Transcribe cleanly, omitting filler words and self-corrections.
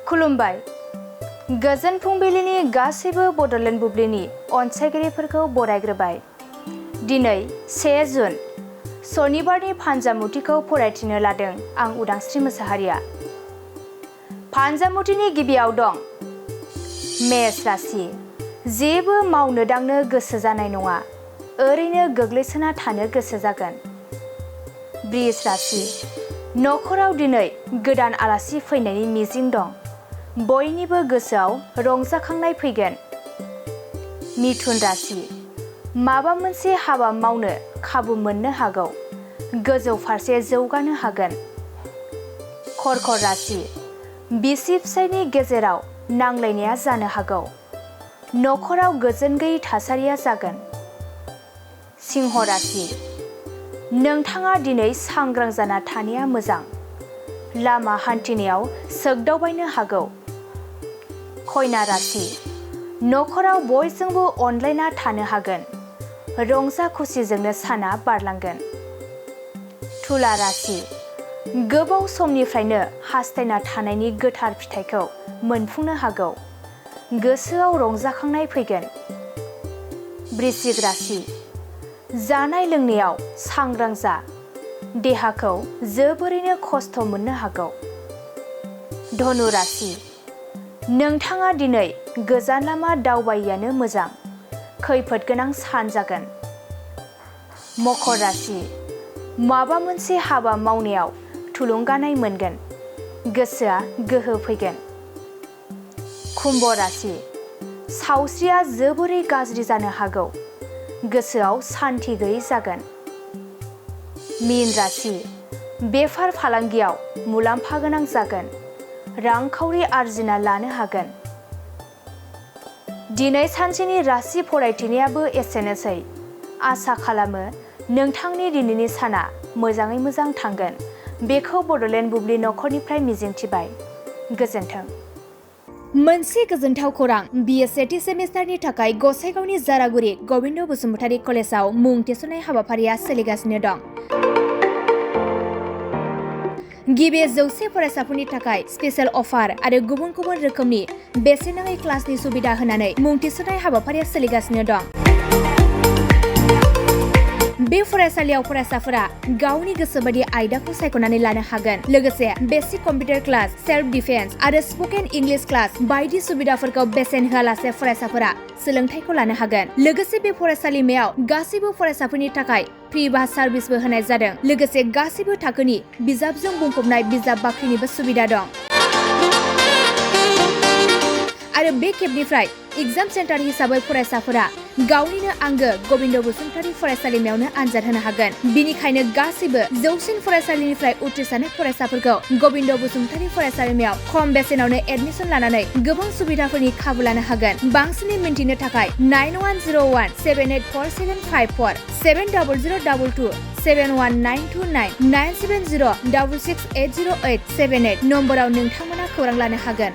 खुलुमबाय। गोजोन फुंबिलिनि गासैबो बड'लेण्ड बुब्लिनि अनसायगिरिफोरखौ बरायग्रोबाय। दिनै 1 जुन सनिबारनि फान्जामुथिखौ फरायथिनो लादों आं उदांस्रि मोसाहारिया। फान्जामुथिनि गिबियाव दं मेष राशि। जेबो मावनो दांनो गोसो जानाय नङा, ओरैनो गोग्लैसोना थानो गोसो जागोन। बृष राशि। नखराव दिनै गोदान आलासि फैनायनि मिजिं दं। बयनिबो गोसोआव रंजाखांनाय फैगोन। मिथुन राशि। माबा मोनसे हाबा मावनो खाबु मोननो हागौ, गोजौ फारसे जौगानो हागोन। कर्कट राशि। बिसि फिसायनि गेजेराव नांलायनाया जानो हागौ, नखराव गोजोन गैयै थासारिया जागोन। सिंह राशि। नोंथाङा दिनै सांग्रां जाना थानाया मोजां, लामा हान्थिनायाव सोगदावबायनो हागौ। कन्या राशि। नखराव बयजोंबो अनलायना थानो हागोन, रंजा खुसिजोंनो साना बारलांगोन। तुला राशि। गोबाव समनिफ्रायनो हास्थायना थानायनि गोथार फिथाइखौ मोनफुंनो हागौ, गोसोआव रंजाखांनाय फैगोन। वृश्चिक राशि। जानाय लोंनायाव सांग्रां जा, देहाखौ जोबोरैनो खस्थ' मोननो हागौ। धनु राशि। नोंथाङा दिनै गोजान लामा दावबायैयानो मोजां, खैफोद गोनां सान जागोन। मकर राशि। माबा मोनसे हाबा मावनायाव थुलुंगानाय मोनगोन, गोसोआ गोहो फैगोन। कुम्भ राशि। सावस्रिया जोबोरै गाज्रि जानो हागौ, गोसोआव सान्थि गैयै जागोन। मीन राशि। बेफार फालांगियाव मुलाम्फा गोनां जागोन, रांखावरि आरजिना लानो हागोन। दिनै सानसेनि राशि फरायथिनायाबो एसेनोसै। आसा खालामो नोंथांनि दिनैनि साना मोजाङै मोजां थांगोन, बेखौ बड'लेण्ड बुब्लि नखरनिफ्राय मिजिंथिबाय। गोजोन्थों। मोनसे गोजोनथाव खौरां। BA सेथि सेमिस्टारनि थाखाय गसाइगावनि जारागुरि गबिन्द बसुमतारी कलेजाव मुं थिसननाय हाबाफारिया सोलिगासिनो दं। गिबि 100 फरायसाफोरनि थाखाय स्पेशेल अफार आरो गुबुन गुबुन रोखोमनि बेसेन नाङै क्लासनि सुबिदा होनानै मुं थिसननाय हाबाफारिया सोलिगासिनो दं। बे फरायसालियाव फरायसाफोरा गावनि गोसोबायदि आयदाखौ सायख'नानै लानो हागोन। लोगोसे basic computer class, self defence आरो स्पकेन इंलिश क्लास बायदि सुबिदाफोरखौ बेसेन होआलासे फरायसाफोरा सोलोंथाइखौ लानो हागोन। लोगोसे बे फरायसालिमायाव गासैबो फरायसाफोरनि थाखाय फ्रि बास सार्भिसबो होनाय जादों। लोगोसे गासैबो थाखोनि बिजाबजों बुंफबनाय बिजाब बाख्रिनिबो सुबिदा दं। आरो बे खेबनिफ्राय एग्जाम सेन्टार हिसाबै फरायसाफोरा गावनिनो आंगो गबिन्द बसुमतारी फरायसालिमायावनो आनजाद होनो हागोन। बिनिखायनो गासैबो जौसिन फरायसालिनिफ्राय उथ्रिसारनाय फरायसाफोरखौ गबिन्द बसुमतारी फरायसालिमायाव खम बेसेनावनो एडमिसन लानानै गोबां सुबिदाफोरनि खाबु लानो हागोन। बांसिनै मिन्थिनो थाखाय 9101784754 7002 71929 97066808878 नम्बराव नोंथांमोना खौरां लानो हागोन।